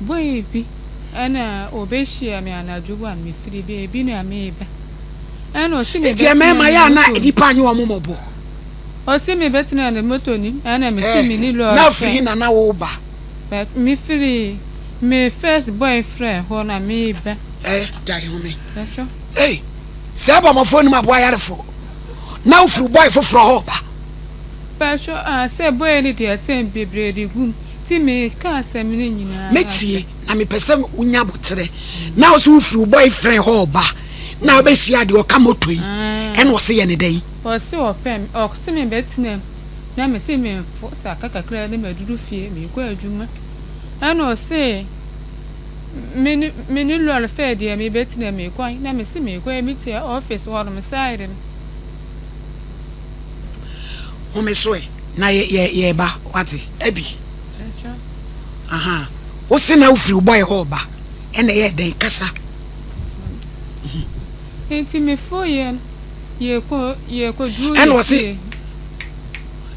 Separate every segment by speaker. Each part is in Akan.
Speaker 1: Boy bi ɛna ɔbɛhyia me anadwo a mefiri baabi na meba. Ɛna ɔse
Speaker 2: Nti
Speaker 1: mebɛtena
Speaker 2: mmarima
Speaker 1: ne
Speaker 2: yɛ a na
Speaker 1: moto mu.
Speaker 2: nnipa anyɛ wɔn mmɔbɔ.
Speaker 1: Ɔse mebɛtena ne moto nim ɛna mese
Speaker 2: Eh,
Speaker 1: meni
Speaker 2: na
Speaker 1: lɔɔre
Speaker 2: afiri
Speaker 1: fɛ.
Speaker 2: he na na woba?
Speaker 1: But mefiri me first boyfriend hɔ na meba.
Speaker 2: Eh, gyae home.
Speaker 1: Bɛhwɛ.
Speaker 2: Ei, sɛ ɛbɔmmɔfoɔ nim aboa yarefoɔ. Na wofiri boy foforɔ hɔ ba.
Speaker 1: Bɛhwɛ ah, sɛ boy no de asɛm bebree de gum nti meka asɛm no nyinaa
Speaker 2: Mɛtie
Speaker 1: akyerɛ.
Speaker 2: na mepɛ sɛ wonya aboterɛ. Na wo so wofiri wo boyfriend hɔ ba na wobɛhyia deɛ ɔka moto yi ɛna ɔse yɛ ne dɛn?
Speaker 1: Ɔse ɔpɛ me, ɔse mebɛtena mu na mese memfo saka kakra na maduru fie mekɔ adwuma. Ɛna ɔse me ne me ne lɔre fɛ deɛ mebɛtena mu mekɔ na mese mekɔ metia office hɔnom side no.
Speaker 2: Home so ɛ na yɛ yɛ yɛba wate Abi.
Speaker 1: Ɛtwa.
Speaker 2: Aha wose na wofiri wo boy hɔ ba ɛna ɛyɛ dɛn kasa.
Speaker 1: Nti mefoeɛ no yɛkɔ yɛkɔduru
Speaker 2: Ɛna
Speaker 1: yɛ
Speaker 2: ɔse
Speaker 1: fie.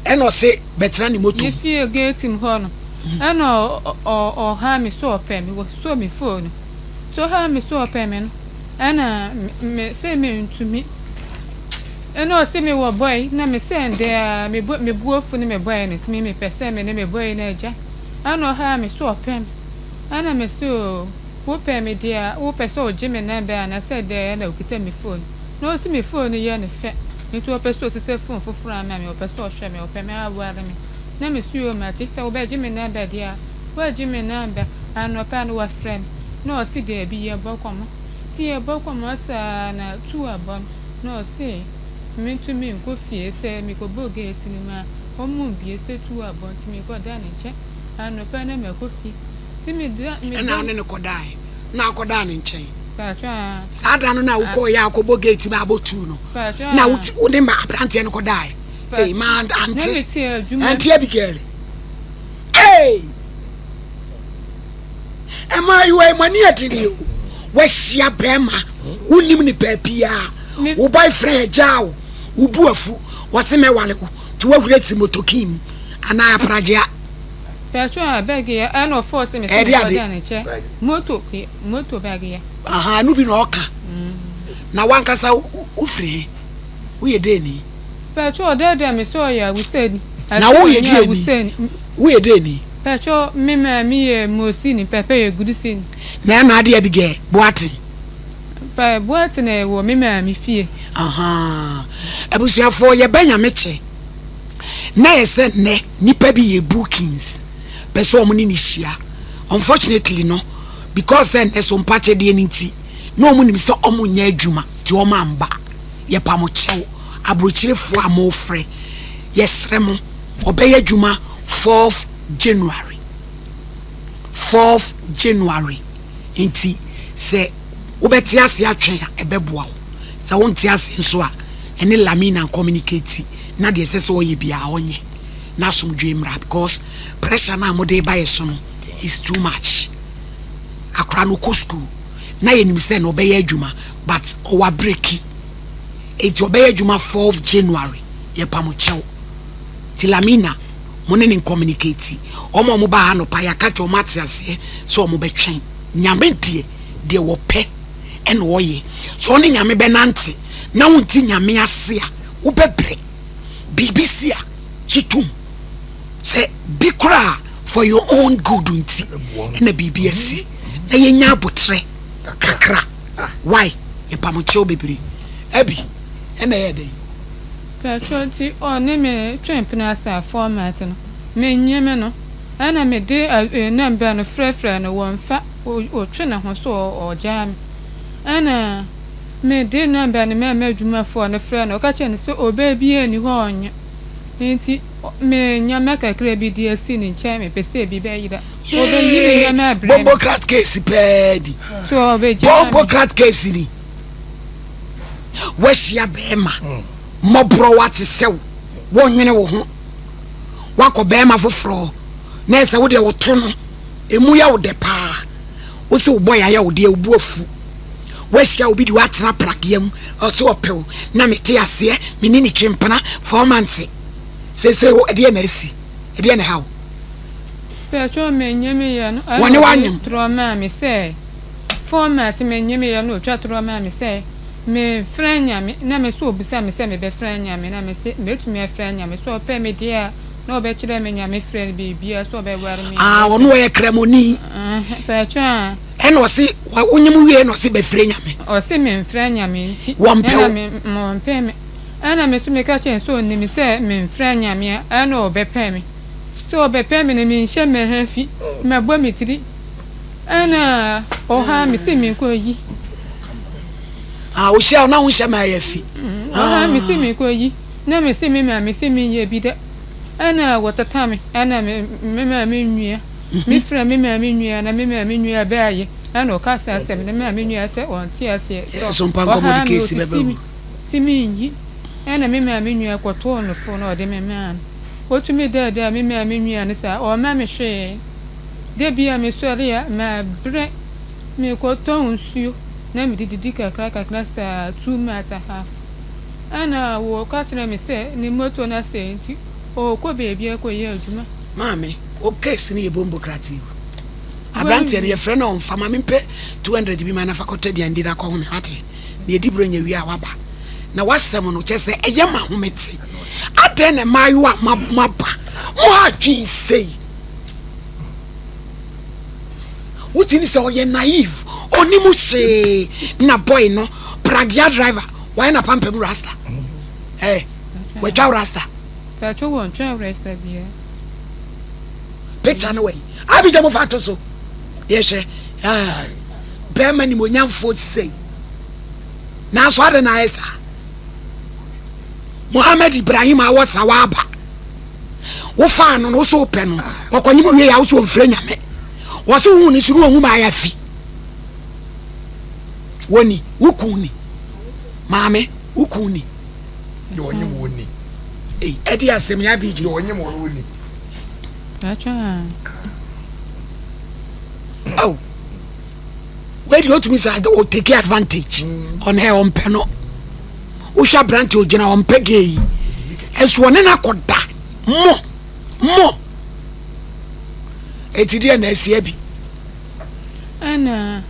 Speaker 2: ɛna ɔse bɛtena ne moto
Speaker 1: Yɛ
Speaker 2: mu.
Speaker 1: fie gate mu hɔ no ɛna ɔha me sɛ ɔpɛ me wɔsɔ me phone no nti ɔha me sɛ ɔpɛ me no ɛna me sɛ mentumi ɛna ɔse me wɔ boy na me sɛ ndɛ a me bo me bo afu ne me boy no nti me mepɛ sɛ me ne me boy no agya ɛna ɔha me sɛ ɔpɛ me ɛna me sɛ oo wopɛ me deɛ a wopɛ sɛ ɔgye me number anasɛ dɛ ɛna okita me phone na ɔse me phone no yɛ no fɛ nti ɔpɛ sɛ ɔsesa phone foforɔ ama me, ɔpɛ sɛ ɔhwɛ me, ɔpɛ me aware me. Na me so yoo mate sɛ wobɛgye me number deɛ a, woagye me number. Anɔpa no wafrɛ me na ɔse daabi yɛbɔ kɔmmɔ. Nti yɛbɔ kɔmmɔ saa na tu abɔ no na ɔse mentumi nkɔ fie sɛ mekɔbɔ gate no mu a ɔmo mbue sɛ tu abɔ nti mekɔda ne nkyɛn. Anɔpa na makɔ fie. Nti meda
Speaker 2: Ɛna
Speaker 1: meda.
Speaker 2: wo ne no kɔdae na akɔdaa ne nkyɛn.
Speaker 1: Paatwɔ aa.
Speaker 2: Saa da no na wokɔɔ yɛ akɔbɔ gate mu abɔ tuu no
Speaker 1: Paatwɔ
Speaker 2: na
Speaker 1: aa.
Speaker 2: wo ne ma aberanteɛ no kɔdae. Hey, ma
Speaker 1: Na
Speaker 2: ante
Speaker 1: mete adwuma.
Speaker 2: ante Abigail. Hey! Mmaayewa yi mo ani yɛ den o. Wahyia bɛrima wonim ne baabiara.
Speaker 1: Me
Speaker 2: Wo boyfriend agyaa wo, wo bu afu, wɔse mɛwale wo nti woahuri ati motokin mu anaa apragea.
Speaker 1: Paatwɔ aa bag yɛ ɛna ɔfɔɔse me sɛ
Speaker 2: Ɛde ade.
Speaker 1: mekɔda ne nkyɛn. Moto moto bag yɛ.
Speaker 2: Aha, ɛno bi na ɔka. Na wankasa wofiri he? Woyɛ dɛn ni?
Speaker 1: Paatwɔ ɔdɛɛdɛɛ me sɛ ɔyɛ awusani.
Speaker 2: Na
Speaker 1: Ase
Speaker 2: woyɛ
Speaker 1: ɔnyɛ
Speaker 2: deɛ ni?
Speaker 1: awusani.
Speaker 2: Woyɛ dɛn ni?
Speaker 1: Paatwɔ me maame yɛ Mosini, papa yɛ Gudusini.
Speaker 2: Na ɛna adeɛ Abigail Boateng.
Speaker 1: Pa Boateng na ɛwɔ me maame fie.
Speaker 2: Ahaa. Abusuafoɔ yɛba Nyame kyɛ na yɛ sɛ nnɛ nipa bi yɛ bookings pɛ sɛ ɔmo ne ne hyia unfortunately no because sɛ nnɛ so mpakyɛdeɛ no nti na ɔmo nim sɛ ɔmo nyɛ adwuma nti ɔmo amba. Yɛpa mo kyɛw aburokyirefoɔ a mofrɛ yɛsrɛ mo ɔbɛyɛ adwuma 4th January 4th January nti sɛ wobɛte ase atwɛn a ɛbɛboa wo sɛ wonte ase nso a ɛne Lamina communicate na deɛ ɛsɛ sɛ ɔyɛ biara ɔnyɛ na asomdwe mmra because pressure no a mode ba yɛ so no is too much. Akora no kɔ school na yɛnim sɛ na ɔbɛyɛ adwuma but ɔwɔ abreki enti ɔbɛyɛ adwuma 4th January. Yɛpa mo kyɛw nti Lamina mo ne ne communicate. Ɔmo a ɔmo baa ha anɔpa yɛaka kyerɛ ɔmo ate aseɛ sɛ ɔmo bɛtwɛn. Nyame deɛ deɛ wɔpɛ ɛna ɔyɛ. Sɛ ɔne Nyame bɛnante na wonte Nyame ase a wobɛbrɛ. Biribi si a gye tom sɛ bi koraa for your own good nti ɛna biribi asi na yɛnya abotrɛ kakra. Why? Yɛpa mo kyɛw bebree. Abi ɛna ɛyɛ dɛn?
Speaker 1: Paatwɔ nti ɔne me twe mpena asa format no menye me no ɛna mede number no frɛfrɛ no wɔmfa ɔtwe ne ho so ɔgyaa me ɛna mede number no ma m'adwumafoɔ no frɛ no ɔka kyerɛ no sɛ ɔbaa biara nni hɔ a ɔnyɛ nti me nyama kakra bi de asi ne nkyɛn mepɛ sɛ bi bɛyera ɔbɛyi me nyama abrɛ me.
Speaker 2: Bombocrat case pɛɛ di.
Speaker 1: So ɔbɛgyaa me.
Speaker 2: Bombocrat case ni. Wahyia bɛrima mmɔborɔ wate sɛ wo wɔnwene wo ho wakɔ bɛrima foforɔ na ɛsɛ wo deɛ woto no emu yɛ wo dɛ paa wo sɛ wo bɔ yɛ ayɛ wo deɛ wo bu afu wahyia obi de watena prageɛ mu ɔsɛ ɔpɛ wo na mete aseɛ me ne ne twe mpena 4 months sese wo ɛdeɛ na asi ɛdeɛ na ɛha wo.
Speaker 1: Pɛtro me nyemeyɛ no ɛna
Speaker 2: Wɔne
Speaker 1: ɔde
Speaker 2: wanyem.
Speaker 1: torɔ maa me sɛ format me nyemeyɛ no otwa torɔ maa me sɛ me frɛ Nyame na me so obisa me sɛ me bɛ frɛ Nyame na me se mɛtumi afrɛ Nyame sɛ ɔpɛ me deɛ a na ɔbɛkyerɛ me Nyame frɛ no biribiara sɛ ɔbɛware me a
Speaker 2: Ah, ɔno ɔyɛ kramoni.
Speaker 1: Pɛtro a.
Speaker 2: Ɛna ɔse wonyem wie na ɔse bɛfrɛ Nyame.
Speaker 1: Ɔse me mfrɛ Nyame nti
Speaker 2: Wɔmpɛ
Speaker 1: ɛna
Speaker 2: wo.
Speaker 1: me wɔmpɛ me ɛna me so meka kyerɛ no sɛ ɔnim sɛ me mfrɛ Nyame a ɛna ɔbɛpɛ me. Sɛ ɔbɛpɛ me no menhyɛ me ha fi mɛbɔ me tiri ɛna ɔha me sɛ menkɔ yi.
Speaker 2: Ah, ohyia wo na wonhyɛ me ayɛ fi.
Speaker 1: Ɔha me sɛ menkɔ yi na me se me maame sɛ menyɛ bi da ɛna wɔtata me ɛna me me maame nua me frɛ me maame nua na me maame nua bɛayɛ ɛna ɔka saa asɛm no maame nua sɛ ɔnte aseɛ sɛ ɔha me ɔsisi me sɛ menyi ɛna me maame nua kɔtoo no fo na ɔde me maa no. Otumi daadaa me maa me nua no saa, ɔmma me hwee. Da bi a mesɔre a, mabrɛ, mekɔtɔ nsuo na mede didi kakra kakra saa, 2 months and half. Ɛna wɔka kyerɛɛ me sɛ ne moto no asɛe nti ɔrekɔ baabi akɔyɛ adwuma.
Speaker 2: Maame, wo case no yɛ bombo kratew. Aberanteɛ no yɛfrɛ no ɔmfa ma mempɛ 200 bi ma na fa kɔtɔ aduane di na kɔhome wate. Na yɛdi Buronya wie a waba. Na w'asɛm no kyerɛ sɛ ɛyɛ ma ahomete. Adɛn na mmaayewa a moaba mo ha adwene sei? Wotumi sɛ ɔyɛ naive, ɔnim hwee na boy no pragea driver wayɛ na pampam rasta. Eh, watwa rasta.
Speaker 1: Patro wɔn twa rasta bia.
Speaker 2: Picture no wɔ yi. Abigya mo fa to so. Yɛhwɛ. Ah, bɛrima nimonyamfoɔ sei. Nanso adɛn na ayɛ saa? Mohammed Ibrahim awɔ sa waba. Wofaa no no wo so wopɛ no. Ɔkɔnyem wie a wo so ɔmfrɛ nyame. Wɔ so wohu ne so ne ɔhu ma ayɛ fi. Wɔni, wo kun ni. Maame, wo kun ni.
Speaker 3: Deɛ ɔnyem wɔ ni.
Speaker 2: Ei, ɛde asɛm ni Abigye.
Speaker 3: Deɛ ɔnyem wɔ no wɔ ni.
Speaker 1: Atwa.
Speaker 2: Oh. Wei deɛ ɔtumi sɛ o take advantage on her ɔmpɛ no. Wohwɛ aberante ogyina ɔmpɛ gay yi. Ɛso ɔne no akɔda mo mo. Eti deɛ na asi abi.
Speaker 1: Ɛna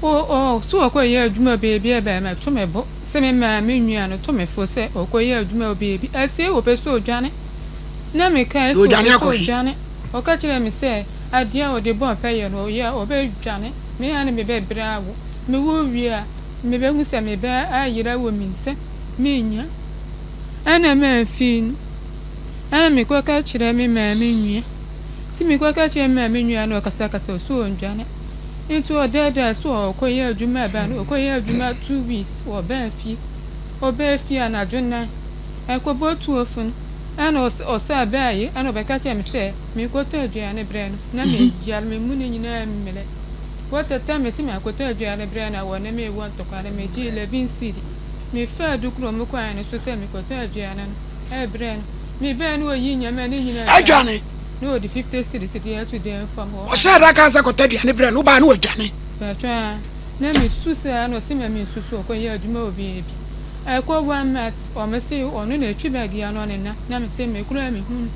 Speaker 1: o o so ɔkɔyɛ adwuma baabi a bɛrima to me bo sɛ me maame nua no to me fo sɛ ɔkɔyɛ adwuma wɔ baabi asie wɔpɛ sɛ ɔdwane na mekae sɛ
Speaker 2: Ɔdwane
Speaker 1: ɔpɛ sɛ
Speaker 2: akɔ he?
Speaker 1: ɔdwane ɔka kyerɛɛ me sɛ adeɛ a ɔde bɔ mpaeɛ no ɔyɛ a ɔbɛdwane me a ne mebɛbrɛ awo mewo wie a mebɛhu sɛ mebɛ ayera wɔ me nsam mennya ɛna mamfii no ɛna mekɔka kyerɛ me maame nua nti mekɔka kyerɛ me maame nua no ɔkasakasa ɔsɛ ɔndwane nti ɔdaadaa sɛ ɔkɔyɛ adwuma ɛbaa no ɔkɔyɛ adwuma 2 weeks ɔbaa fie ɔbaa fie anadwo 9 ɛkɔbɔ 12 no ɛna ɔsɛ baayɛ ɛna ɔbɛka kyerɛ me sɛ mekɔtɔ aduane brɛ no na meyare me mu no nyinaa mmerɛ wɔtɛtɛ me sɛ makɔtɔ aduane brɛ no a wɔne me wɔ ntɔkwa no megye 11 cedi mefaa dukurom kwan no so sɛ mekɔtɔ aduane no ɛbrɛ no mebɛɛ no ɔyi nyama ne nyinaa
Speaker 2: Aduane.
Speaker 1: Na ɔde 50 cedis de ato dan fam hɔ.
Speaker 2: Ɔhyɛɛ da kaa sɛ kɔtɔ aduane brɛ no wobaa ne wadwane.
Speaker 1: Bɛtɔ a na mesu saa na ɔse ma mensu so ɔkɔyɛ adwuma wɔ baabi ɛkɔ one month ɔmo se ɔno na ɛtwi bag yi ano ne na na mese me koraa mehu no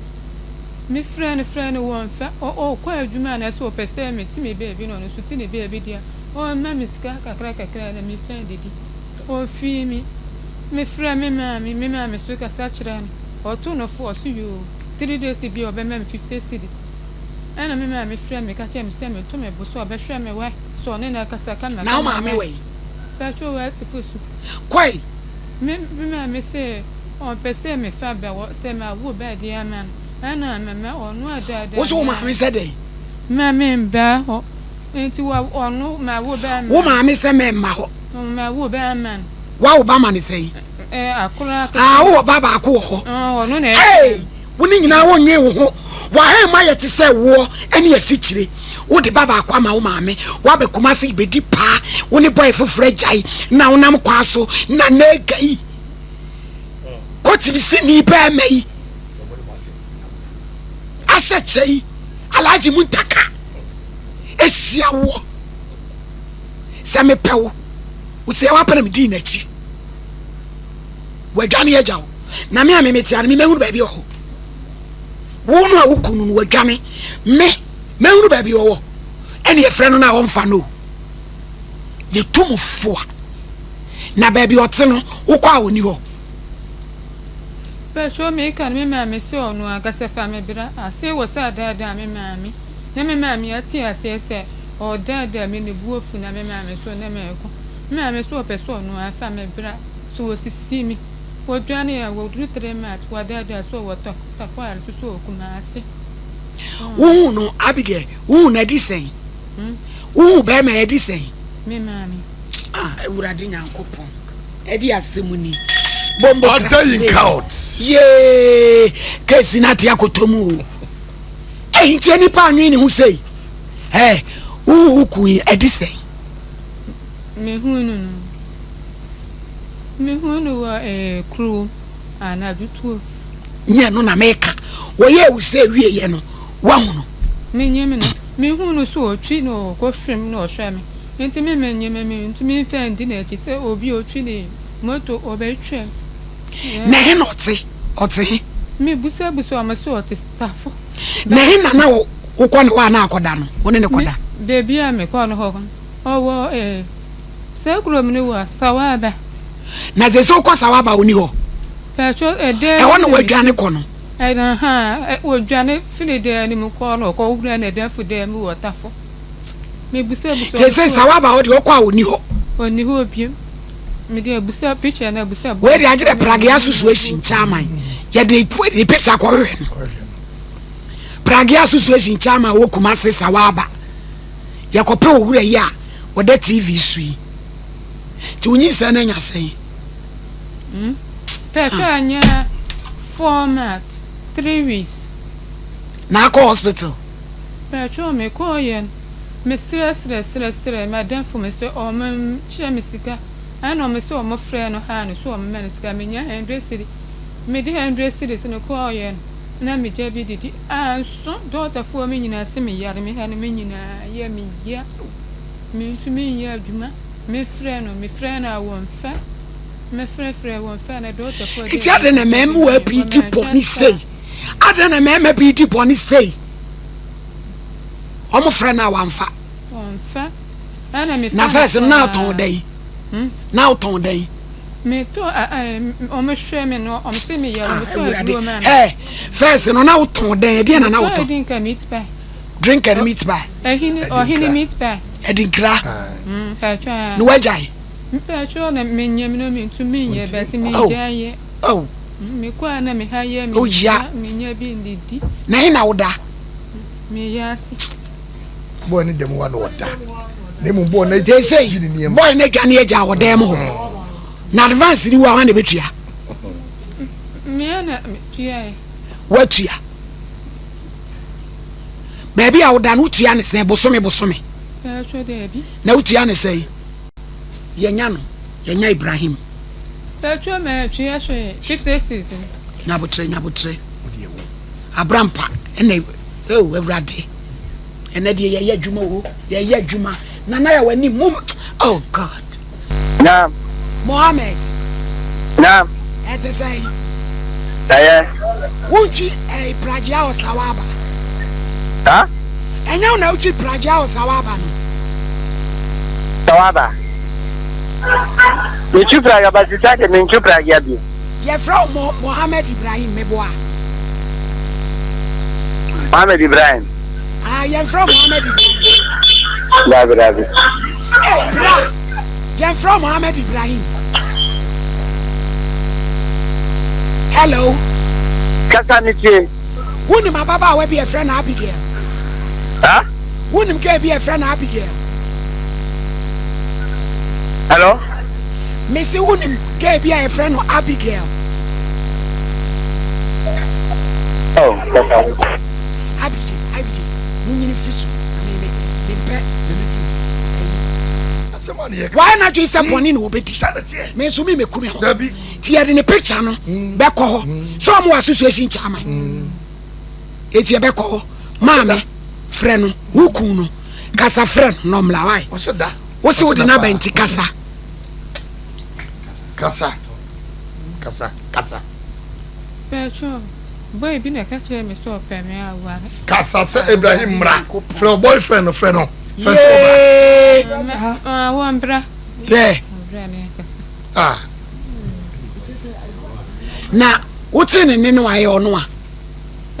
Speaker 1: mefrɛ no frɛ no wɔmfa ɔkɔ adwuma anaasɛ ɔpɛ sɛ mete me baabi na ɔno nso te ne baabi deɛ ɔmma me sika kakra kakra na mefa didi ɔfii me mefrɛ me maame me maame so kasa kyerɛ no ɔto no fo ɔso yoo 3 days bi a ɔbɛma me 50 cedis ɛna me maame frɛ me ka kyerɛ me sɛ meto me bo so ɔbɛhwɛ me wɛ sɛ ɔne na kasa kama.
Speaker 2: Na wo maame wɔ yi?
Speaker 1: Pɛtro wɔ atifo so.
Speaker 2: Kɔe.
Speaker 1: Me maame sɛ ɔmpɛ sɛ mefa bɛ wɔ sɛ mawo bɛ de ama no ɛna mɛmɛ ɔno adaadaa.
Speaker 2: Wo so wo maame sɛ dɛn?
Speaker 1: Maame mbaa hɔ nti wɔ ɔno mawo bɛ ama.
Speaker 2: Wo maame sɛ mɛmma hɔ?
Speaker 1: Mawo bɛ ama no.
Speaker 2: Wawo ba ma ne sɛn?
Speaker 1: Ɛɛ akora.
Speaker 2: Aa wowɔ ba baako wɔ hɔ?
Speaker 1: Ɔno na
Speaker 2: ɛɛ. Wo ne nyinaa wonnwen wo ho. W'ahemma yɛ te sɛ woɔ ne asikyire. Wode ba baako ama wo maame. Woaba Kumasi bɛdi paa. Wo ne boy foforɔ agyae na wonam kwan so na nɛɛga yi. Kotibisini bɛɛma yi ahyɛ kyɛ yi Alhaji Muntaka ahyia woɔ sɛ mepɛ wo. Wo sɛ woapɛ na medii n'akyi. Wadwane agya wo. Na me a me mete ha no, memɛhunu baabi wɔ hɔ. Wo no a wo kunu no wadwane. Me, Mɛhunu baabi ɔwɔ. Ɛne yɛfrɛ no no a ɔmfa no o. Yɛtu mo fo a. Na baabi ɔte no, wokɔ a ɔni hɔ.
Speaker 1: Patrɔ meka no me maame sɛ ɔno ankasa fa me bra ase wɔ sɛ adaadaa me maame na me maame ate aseɛ sɛ ɔredaadaa me ne bo afu na me maame so ne me reko me maame so ɔpɛ sɛ ɔno ara fa me bra so ɔsisi me wɔdwane a wɔduru 3 march wɔadaadaa so wɔ takware so so wɔ Kumasi.
Speaker 2: Wohuu no Abigail wohuu no adi sɛn wohuu bɛrima adi sɛn.
Speaker 1: Me maame.
Speaker 2: Ah Awurade Nyankopɔn. Ɛde asɛm ni. Bombo
Speaker 3: Order in court.
Speaker 2: Yee kesi na ate akɔtɔ mu o. Ɛhi nti nipa anwen ne ho sei. Ɛ wo wo kun yi ɛde sɛn.
Speaker 1: Mehu no no. Mehu no wɔ ɛɛ kurom anadwo 12.
Speaker 2: Nyɛ no na meka. Wɔyɛ ewu sɛ wie yɛ no wahu no.
Speaker 1: Menyim no. Mehu no so otwi na ɔkɔ fam na ɔhwɛ me. Enti me menye me mentumi mfa ndi n'akyi sɛ obi a otwi ne moto ɔbɛtwam.
Speaker 2: Na ɛhe na ɔte? Ɔte he?
Speaker 1: Mebusabusa wɔn sɛ ɔte Tafo.
Speaker 2: Na ɛhe na na wokɔ ne hɔ a na akɔda no? Wo ne no kɔda?
Speaker 1: Baabi a mekɔ no hɔ no, ɔwɔ eh, saa kurom no wɔ Sawaba.
Speaker 2: Na sɛ sɛ wokɔ Sawaba a ɔni hɔ?
Speaker 1: Paatwo, ɛdan
Speaker 2: Ɛhɔ na wadwane kɔ no?
Speaker 1: Ɛha, ɔdwane firi dan no mu kɔɔ na ɔkɔwura n'adamfo dan mu wɔ Tafo.
Speaker 2: Te sɛ sa waba hɔ deɛ ɔkɔ a ɔni hɔ.
Speaker 1: Ɔni hɔ bio. Mede abusa picture na abusa.
Speaker 2: Wei deɛ agye dɛ Pragea Association chairman yɛde ne picture akɔhwehwɛ no. Pragea Association chairman wɔ Kumasi Sawaba. Yɛkɔpɛ owura yi a ɔda TV so yi. Nti wo nyinsɛn no anya sɛn?
Speaker 1: Hmm? Pɛtɛ anya 4 months, 3 weeks.
Speaker 2: Na akɔ hospital?
Speaker 1: Paatwoo me kɔɔeɛ no, me srɛ srɛ srɛ srɛ m'adamfo me sɛ ɔmo nkyɛ me sika, ɛna ɔmo sɛ ɔmo frɛɛ no haa no sɛ ɔmo mma no sika, me nya hundred cedi, me de hundred cedis no kɔɔeɛ no na me gya bi didi, anso dɔɔtafoɔ me nyinaa se me yare, me ha no me nyinaa yɛ me ya, me ntumi nyɛ adwuma, me frɛ no, me frɛ no a wɔnfa, me frɛ frɛ wɔnfa na dɔɔtafoɔ
Speaker 2: deɛ. Nti adɛn na mɛɛmoa bi di bɔne sei? Adɛn na mmarima bi di bɔne sei? Wɔn frɛ no a wamfa.
Speaker 1: Wɔmfa. Ɛna mefa
Speaker 2: Na fɛs no na ɔtɔn dɛn?
Speaker 1: Hmm?
Speaker 2: Na ɔtɔn dɛn?
Speaker 1: Metɔ wɔn hwɛ me no wɔn se me yare
Speaker 2: Ah,
Speaker 1: metɔ
Speaker 2: Awurade.
Speaker 1: aduro maa me.
Speaker 2: Ɛ fɛs no na wotɔn dɛn? Ɛdeɛn na na
Speaker 1: Metɔ
Speaker 2: wotɔn?
Speaker 1: ɛdi nka meat pie.
Speaker 2: Drink and meat pie.
Speaker 1: Ɛhini ɔhene meat pie.
Speaker 2: Adinkra.
Speaker 1: Hmm, pɛtwɛ.
Speaker 2: Na wagyae.
Speaker 1: Mpɛtwɛ na menyɛ me no mentumi nyɛ bɛte
Speaker 2: Oh.
Speaker 1: megyae yɛ.
Speaker 2: Oh.
Speaker 1: Mekɔ a na me ha yɛ me
Speaker 2: Oh ya.
Speaker 1: ya menya bi ndidi.
Speaker 2: Na he na woda?
Speaker 1: Me yɛ ase.
Speaker 3: Boy ne dɛm wa na ɔda. Na mmom boy na
Speaker 2: Seesei
Speaker 3: gyi ne nneɛma.
Speaker 2: boy no adwane agya wɔ dan mu hɔ. Na advance ni wo a hwan na ɛbɛtua?
Speaker 1: Me na metuae.
Speaker 2: Woatua. Baabi a woda no wotua ne sɛn bosome bosome?
Speaker 1: Ɛtɔ daabi.
Speaker 2: Na wotua ne sɛn? Yɛnya no, yɛnya Ibrahim.
Speaker 1: Ɛtwa ma ɛtwe hwee 56.
Speaker 2: Nyabotrɛ, nyabotrɛ. Abrampa ɛna oh awurade. Ɛnɛ deɛ yɛyɛ adwuma o, yɛyɛ adwuma. Nana yɛ w'anim mum oh God.
Speaker 4: Naam.
Speaker 2: Mohammed.
Speaker 4: Naam.
Speaker 2: Ɛte sɛn?
Speaker 4: Ɛyɛ.
Speaker 2: Wontwi ɛɛ Pragya Ɔsawa aba.
Speaker 4: Ha?
Speaker 2: Ɛnyɛ wo na wotwi Pragya Ɔsawa aba no?
Speaker 4: Sawa aba. Metwi Pragya ba sisa de mentwi Pragya bio.
Speaker 2: Yɛfrɛ wo Mo Mohammed Ibrahim meboa.
Speaker 4: Mohammed Ibrahim.
Speaker 2: Ah, yɛmfrɛ wo Mohammed Ibrahim.
Speaker 4: Dabi dabi.
Speaker 2: Hey, bra. Yɛmfrɛ wo Mohammed Ibrahim. Hello.
Speaker 4: Kasa mi tie.
Speaker 2: Wonim ababaawa bi a yɛfrɛ no Abigail?
Speaker 4: Ha?
Speaker 2: Wonim girl bi a yɛfrɛ no Abigail?
Speaker 4: Hello?
Speaker 2: Mese wonim girl bi a yɛfrɛ no Abigail?
Speaker 4: Oh, kasa.
Speaker 2: Abigail, Abigail, munyini firi so. Na me me mempɛ
Speaker 3: Asɛm a ne yɛka.
Speaker 2: Wayɛ n'adwene sɛ bɔne na ɔbɛdi.
Speaker 3: Saa na ɛteɛ.
Speaker 2: Me nso me mɛku me ho.
Speaker 3: Dabi.
Speaker 2: Nti yɛde ne picture no bɛkɔ hɔ. Sɛ ɔmo wɔ association chairman. Eti yɛbɛkɔ hɔ. Maame, frɛ no, wo kun no. Kasa frɛ no na ɔmmra wae.
Speaker 3: Ɔhyɛ da.
Speaker 2: Wo se
Speaker 3: Ɔhyɛ
Speaker 2: wode
Speaker 3: da
Speaker 2: n'aba
Speaker 3: paa.
Speaker 2: nti kasa.
Speaker 3: Kasa. Kasa. Kasa.
Speaker 1: Patrol. Boy bi na ɛka kyerɛɛ me sɛ ɔpɛ me aware.
Speaker 3: Kasa sɛ Ibrahim mmra. Frɛ wo boyfriend no frɛ no. Frɛ sɛ ɔbra.
Speaker 2: Yee.
Speaker 1: Ah, wɔmbra.
Speaker 2: Hwɛ.
Speaker 1: Ɔbra ne ɛkasa.
Speaker 3: Ah.
Speaker 2: Na wote ne nne no ayɛ ɔno a.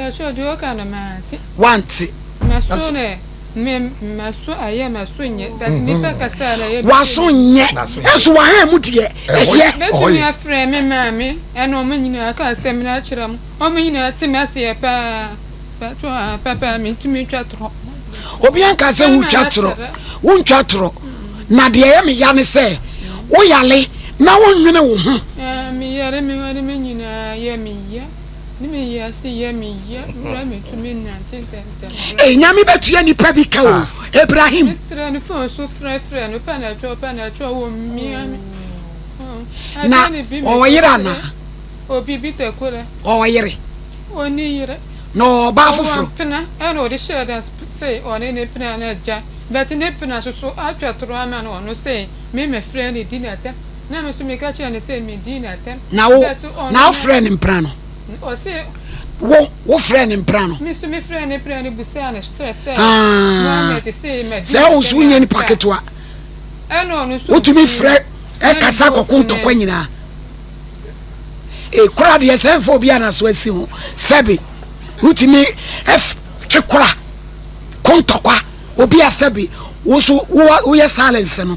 Speaker 1: Pɛsɛ deɛ ɔka no mante.
Speaker 2: Wante.
Speaker 1: Maso ne me maso ayɛ maso nyɛ but nipa kasa na yɛ.
Speaker 2: Waso nyɛ ɛnso wahan mu deɛ ɛyɛ.
Speaker 1: Bɛtumi afrɛ me maame ɛna ɔmo nyinaa ka asɛm no akyerɛ mo ɔmo nyinaa te me aseɛ paa pɛtɔ a papa mentumi twa torɔ.
Speaker 2: Obi anka sɛ wotwa torɔ wontwa torɔ na deɛ ɛyɛ me ya ne sɛ woyale na wonnwene wo ho.
Speaker 1: Meyare me ho ne me nyinaa yɛ me ya. Ne me yɛ ase yɛ me ya wura me tumi nante ntɛntɛm.
Speaker 2: Ee nyame bɛtua nipa bi ka o Ibrahim.
Speaker 1: Me srɛ no phone so frɛ frɛ no pɛ na ɛtwɔ pɛ na ɛtwɔ wɔ mia me.
Speaker 2: Na ɔwɔ yere anaa?
Speaker 1: Obi bi tɛ korɛ.
Speaker 2: Ɔwɔ yere.
Speaker 1: Ɔni yere.
Speaker 2: Na ɔwɔ ɔbaa foforɔ.
Speaker 1: Ɔwɔ mpena ɛna ɔde hyɛɛ da se ɔne ne mpena no agya but ne mpena soso atwa toro ama no ɔno se me mɛ frɛ no di natɛm. Na me nso meka kyerɛɛ no sɛ medii no atɛm.
Speaker 2: Na wo,
Speaker 1: But ɔno
Speaker 2: na
Speaker 1: no,
Speaker 2: wofrɛɛ no mpena no?
Speaker 1: Ɔse.
Speaker 2: Wo, wofrɛɛ no mpena no?
Speaker 1: Me nso mefrɛɛ ne mpena no bisaa no sɛ, sɛ
Speaker 2: Ah,
Speaker 1: Mohammed se madi
Speaker 2: sɛ wo nso
Speaker 1: n'atɛm
Speaker 2: wonyɛ nipa
Speaker 1: ampa a.
Speaker 2: ketewa.
Speaker 1: Ɛna ɔno nso
Speaker 2: Wotumi
Speaker 1: sii
Speaker 2: frɛ
Speaker 1: na ne
Speaker 2: ɛkasa
Speaker 1: bo
Speaker 2: kɔko
Speaker 1: funeɛ.
Speaker 2: ntɔkwa nyinaa. E, kora deɛ sɛ mfa obi a n'aso asi ho sɛbe wotumi ɛf twe kora ko ntɔkwa obi a sɛbe wo nso woyɛ silence no.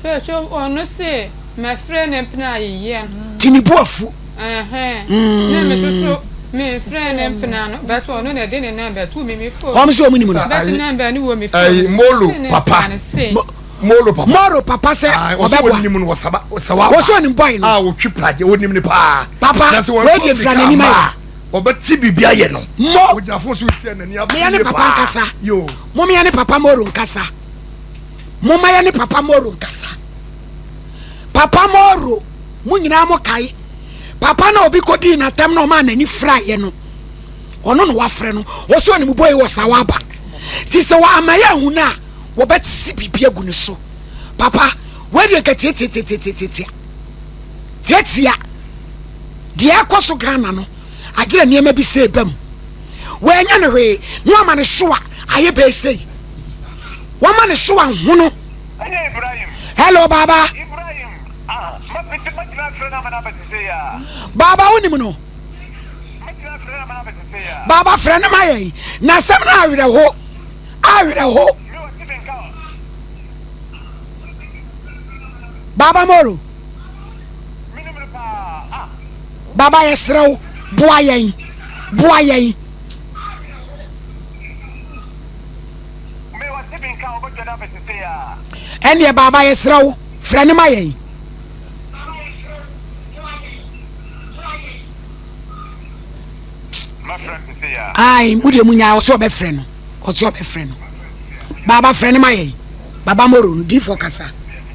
Speaker 1: Petro ɔno se mɛfrɛ ne mpena ayeyɛ no.
Speaker 2: Nti ne bo afu.
Speaker 1: Ɛhɛn, na me soso menfrɛ ne mpena no, but ɔno na ɛde ne number too me me phone.
Speaker 2: Wɔn se wɔn nim no.
Speaker 1: But number no wɔ me phone.
Speaker 3: Ayi Molo
Speaker 1: Se ne
Speaker 3: papa.
Speaker 1: mpena no se.
Speaker 3: Molo papa.
Speaker 2: Moro papa sɛ
Speaker 3: Ayi ɔsɛ
Speaker 2: ɔbɛboa.
Speaker 3: onim no wɔ saba sɛ waba.
Speaker 2: Wɔsɛ onim boy no.
Speaker 3: A otwi pragye onim no paa.
Speaker 2: Papa,
Speaker 3: Na sɛ wɔn
Speaker 2: wei deɛ fira n'anim ayɛ.
Speaker 3: Ɔbɛte biribi ayɛ no.
Speaker 2: Mo.
Speaker 3: Ogyina phone so si n'ani abere
Speaker 2: Meyɛ ne
Speaker 3: yie
Speaker 2: papa
Speaker 3: paa.
Speaker 2: nkasa.
Speaker 3: Yo.
Speaker 2: Momeyɛ ne papa Moro nkasa. Momma yɛne Papa Moro nkasa. Papa Moro, mo nyinaa mo kae papa na obi kɔdii n'atɛm na ɔmaa n'ani firaeɛ no, ɔno na wafrɛ no, ɔsɛ ɔnim bɔe wɔ saa waba. Nti sɛ wɔama yɛ ahu no a, wɔbɛtese biribi agu ne so. Papa, wei deɛ nka tiatiatiatiatia. Tiatia. Deɛ ɛkɔ so Ghana no, agyerɛ nneɛma bi sɛ ɛba mu. Wɔanya no hwee na wɔama no so a ayɛ bɛɛ sei. Wɔma ne so ahono.
Speaker 4: Ɛnyɛ Ibrahim.
Speaker 2: Hello Baba.
Speaker 4: Ibrahim ah ma pete ma gyina frɛ na amana bɛte sɛ ya.
Speaker 2: Baba wonim no.
Speaker 4: Ma gyina frɛ na amana bɛte sɛ ya.
Speaker 2: Baba frɛ no ma yɛn. Na asɛm no awerɛho. Awerɛho.
Speaker 4: Me wɔ te me nka o.
Speaker 2: Baba Moro.
Speaker 4: Me nim no paa ah.
Speaker 2: Baba yɛsrɛ wo boa yɛn. Boa yɛn. Ɛnneɛ baaba yɛsrɛ wo frɛ no ma yɛn. Ae mo deɛ mo nyaa ɔsɛ ɔbɛfrɛ no ɔsɛ ɔbɛfrɛ no baaba frɛ no ma yɛn baba moro no difoɔ kasa.